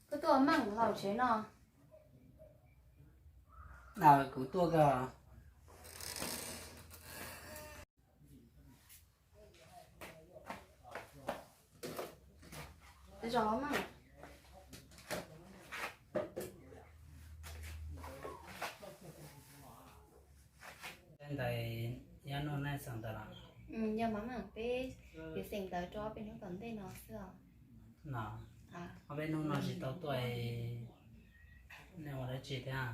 Koj tuaj Meej los tsev no? Kuv tuaj kawg. Zos Meej. Ntawd yog noj nej xeem ntawv los? Yog mas, peb yuav xeem ntawv rau peb hnub tom ntej no xwb os. No, ob peb hnub no tsis tau tuaj, nej ua dab tsi thiab?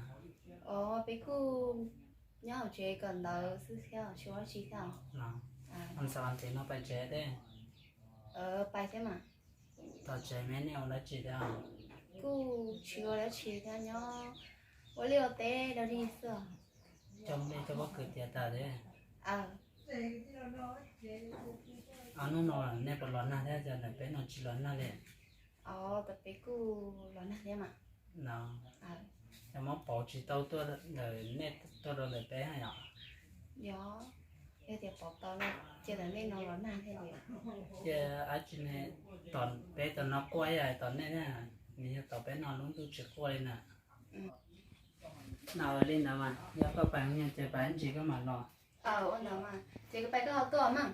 Os, peb kuj nyob hauv tsev kawm ntawv xwb thiab, tsis ua dab tsi thiab. Ntxov ces no pais tsev thiab? Pais thiab mas. Tom tsev me nej ua dab tsi thiab? Kuj tsis ua dab tsi thiab, nyob ua liaj ua teb dog dig xwb os. Coj nej coj pob kws tiav tas thiab? Ob hnub no nej puas los nag thiab, cas ntawm peb no tsis los nag li? Os, ntawm peb kuj los nag thiab mas. No, yog mob pauv tsis tau tuaj ntawm nej tuaj rau ntawm peb yom? Yog, yog tias pauv tau no ces ntawm nej no los nag thiab li. Ces ab tsi ne, tom peb tom no quaj ib yam tom nej thiab, nws yog tom peb no lub ntuj tsis quaj li na. No li ntawd mas yog koj pais mus ces pais ntsis koj mam los. Ua ntawd mas ces koj pais koj ho tuaj mas.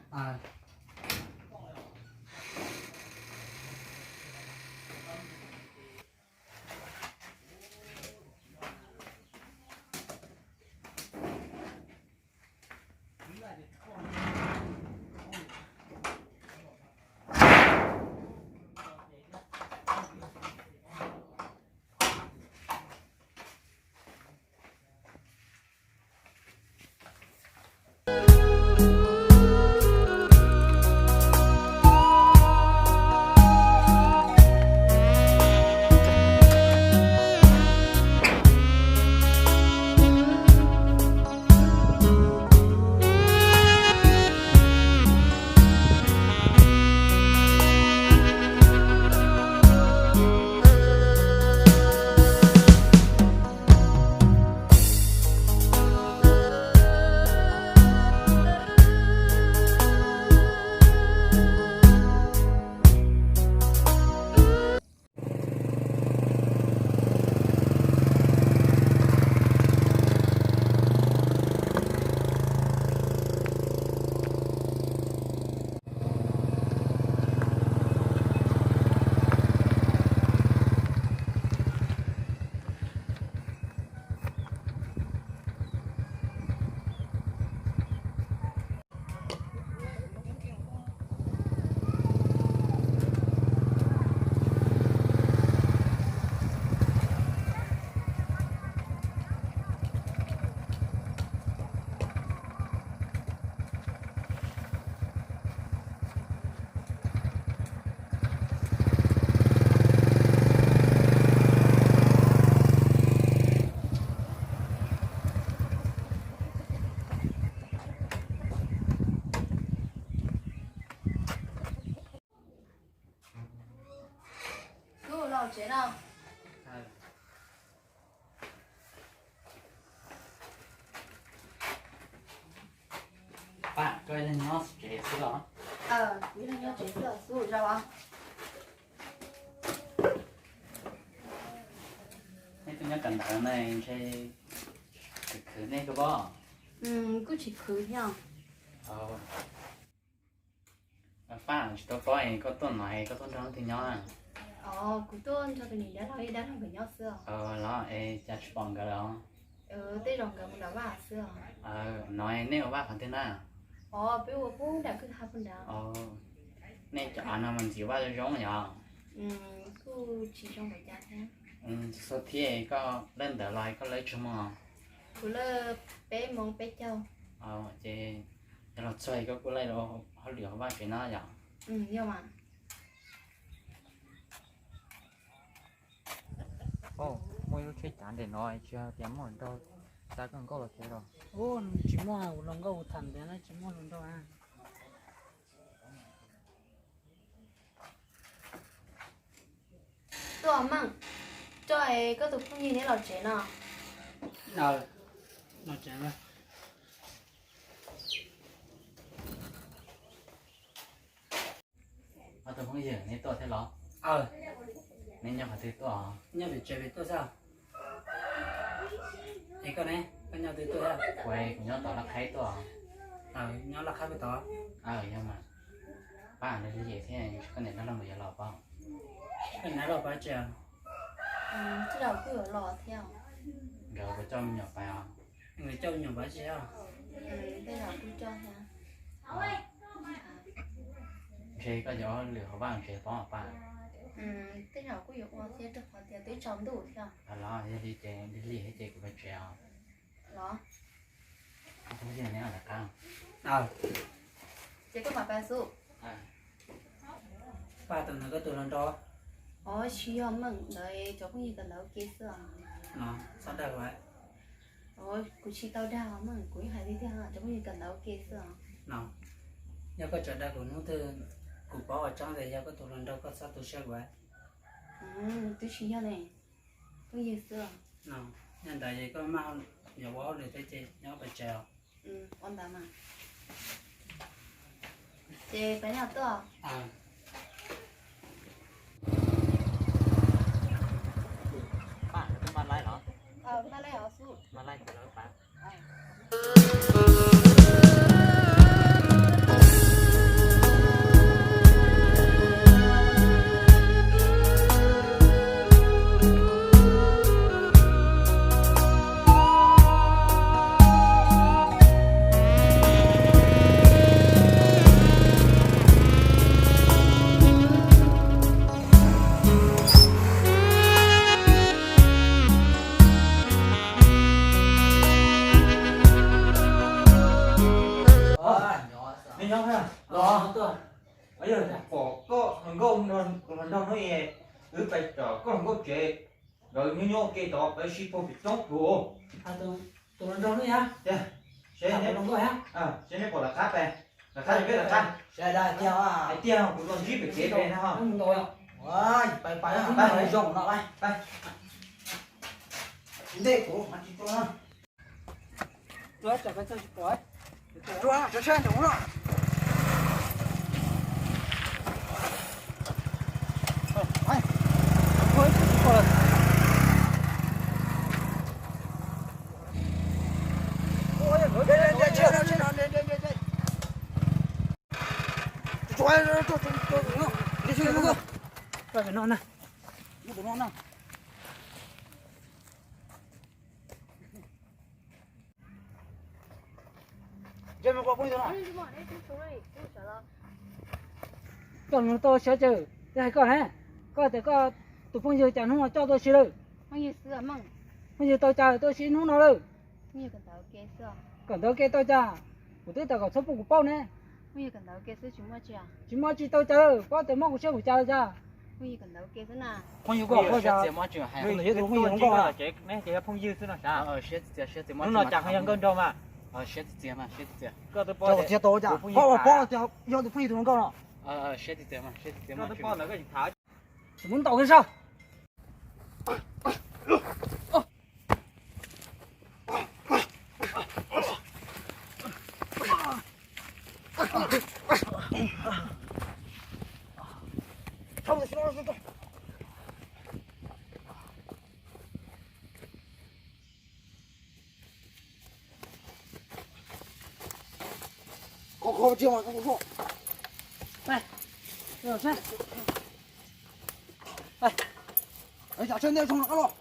Xub los tsev no. Pab, koj ib leeg nyob tsev xwb los? Kuv ib leeg nyob tsev xwb, Xub ua zaj os. Nej tuaj nyob kawm ntawv no ntshe khwv khwv nej koj pob? Kuj tsis khwv thiab. Pab, tsis tau paub koj tuaj no es koj tuaj nrog leej twg nyob? Kuv tuaj nrog tus niam dab laug, dab laug nkawd nyob xwb os. Los es cas tsis pom nkawd los? Tej zaum nkawd mus nram vaj xwb os. No nej ua vaj qhov twg na? Os, peb ua pub nram kwj ha pub nrad. Nej cov av no mas ntxim vaj zoo zoo yom? Kuj tsis zoo npaum cas thiab. Txhua thiab koj lawb ntawd los koj lawb tsawg moos? Kuv lawb peb moos peb caug. Ces yog los txog koj kuj lawb hauj lwm hauv vaj tsev no yom? Yog mas. Muaj ib lub tsheb cav nres no, tsis hais tias muaj hluas nraug xa koj nkauj los tsev los? Tsis muaj hluas nkauj tham ntawd na, tsis muaj hluas nraug. Tuaj Meej, coj koj tus phooj ywg neb los tsev no. Los tsev. Yawg, neb tuaj thiab los? Aw. Neb nyob qhov twg tuaj? Nyob pem tsev pem tuaj xwb. Es koj ne, koj nyob twg tuaj thiab? Kuv, kuv nyob tom Laj Qhaib tuaj. Aw, nyob Laj Qhaib puas tod? Aw, yog mas. Pab, nws li yem thiab, koj niam dab laug yuav los pab? Koj niam dab laug pab tsev? Tij laug kuj yuav los thiab. Nkawd puas coj me nyuam pab os? Nkawd coj me nyuam pab tsev os? Tej zaum kuj coj thiab. Ntshe koj yuav lwm hauv vaj ntshe pab pab. Tej zaum kuj yuav ua thiab rau qhov tias twb tsaus ntuj thiab. Los yog li ces, li li ces kuv pab tsev os. Los. Ces koj mam pab xwb. Pab tus ntawd koj tus hluas nraug? Os, tsis yog, meem ntawd cov phooj ywg kawm ntawv ua ke xwb os. Txhob dag kuv. Os, kuv tsis tau dag meem, kuv yeej hais tiag tiag, cov phooj ywg kawm ntawv ua ke xwb os. Yog koj tseem dag kuv hnub twg, kuv paub qhov tseeb tias yog koj tus hluas nraug, koj txhob tu siab kuv. Twb tsis yog ne, phooj ywg xwb os. Yog ntawd es koj maj yuav ua hauj lwm thiab ces nyob pem tsev os. Ua ntawd mas. Ces peb nyob tuaj. Neb nyob thiab? Los tuaj. Yog pom koj hluas nkauj, tus hluas nraug hnub es wb pais tom koj hluas nkauj tsev, nkawd nyob nyob ua ke tod, peb sib puag pem roob plhuav. Tus hluas nraug hnub yog? Seb neb, seb neb pom lawv qab pais, lawv qab peb lawv qab. Hais tiag kuv los ntsib pem kev pem no. Pais pais zoo no, pais. Ntej kuv mas tsis tuaj na. Koj mus tau siav cawm, twb hais koj ne, koj tias koj tus phooj ywg cas hnub no coj tuaj si lawm. Phooj ywg tau cas tuaj si hnub no lawm. Kawm ntawv ua ke tau cas? Kuv twb tau kom txhob pub kuv paub ne. Tsis muaj tsis tau cas lawm, koj tias mob kuv siab kuv cas lawm cas. Phooj ywg koj, phooj ywg tus phooj ywg hluas nkauj. Hnub no cas ho yog nkauj nraug mas. Koj twb paub tias yog tus phooj ywg hluas nkauj no. Tus muab ntaus kiag saib. Ntej zoo los.